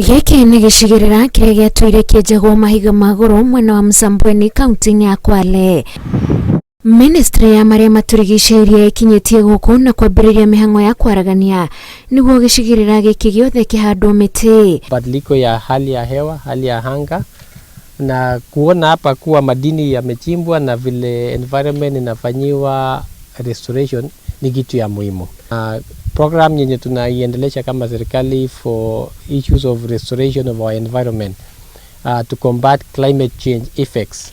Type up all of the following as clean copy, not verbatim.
Gĩkĩ nĩ gĩcigĩrĩra kĩrĩa gĩatũire kĩenjagwo mahiga ma goro mwena wa Msambweni kaunti-inĩ ya Kwale. Ministry ya marĩa matũrigicĩirie ĩkinyĩtie gũkũ na kwambĩrĩria mĩhang'o ya kwaragania nĩguo gĩcigĩrĩra gĩkĩ gĩothe kĩhandwo mĩtĩ. Badiliko ya hali ya hewa, hali ya anga na kuona hapa kuwa madini yamechimbwa na vile environment inafanyiwa restoration ni kitu ya muhimu. Program yenye tunaiendelesha kama serikali for issues of restoration of our environment to combat climate change effects,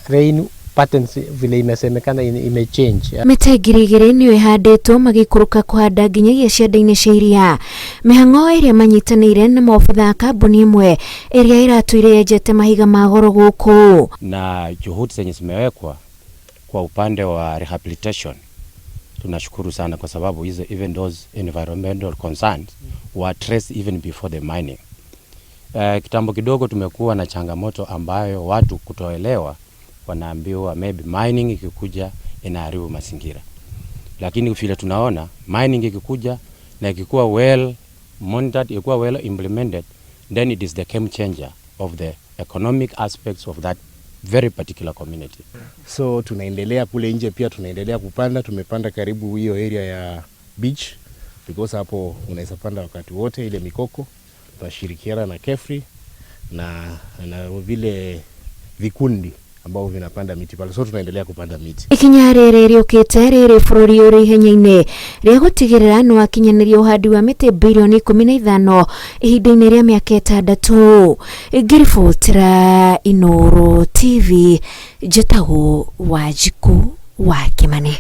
rain patterns vile imesemekana imechange. Mĩtĩ 2000 nĩyo ĩhandĩtwo magĩikũrũka kũhanda nginyagia cianda-inĩ cia iria. Mĩhang'o ĩrĩa manyitanĩire na maobitha a kambuni ĩmwe ĩrĩa ĩratũire yenjete mahiga ma goro gũkũ. Na juhudi zenye zimewekwa kwa upande wa rehabilitation tunashukuru sana kwa sababu hizo even those environmental concerns were traced even before the mining. Kitambo kidogo tumekuwa na changamoto ambayo watu kutoelewa, wanaambiwa maybe mining ikikuja inaharibu mazingira, lakini vile tunaona mining ikikuja na ikikuwa well monitored, ikikuwa well implemented, then it is the game changer of the economic aspects of that very particular community. So tunaendelea kule nje pia tunaendelea kupanda, tumepanda karibu hiyo area ya beach because hapo unaweza panda wakati wote ile mikoko. Tunashirikiana na KEFRI na vile vikundi ambao vinapanda miti pale, so tunaendelea kupanda miti. Ikinya rĩrĩ rĩũkĩte rĩrĩ bũrũri ũrĩ ihenya-inĩ rĩa gũtigĩrĩra nĩ wakinyanĩria ũhandi wa mĩtĩ birioni 15 ihinda-inĩ rĩa mĩaka 6. Ngĩribotera Inooro TV, njĩtagwo Wanjikũ wa Kĩmani.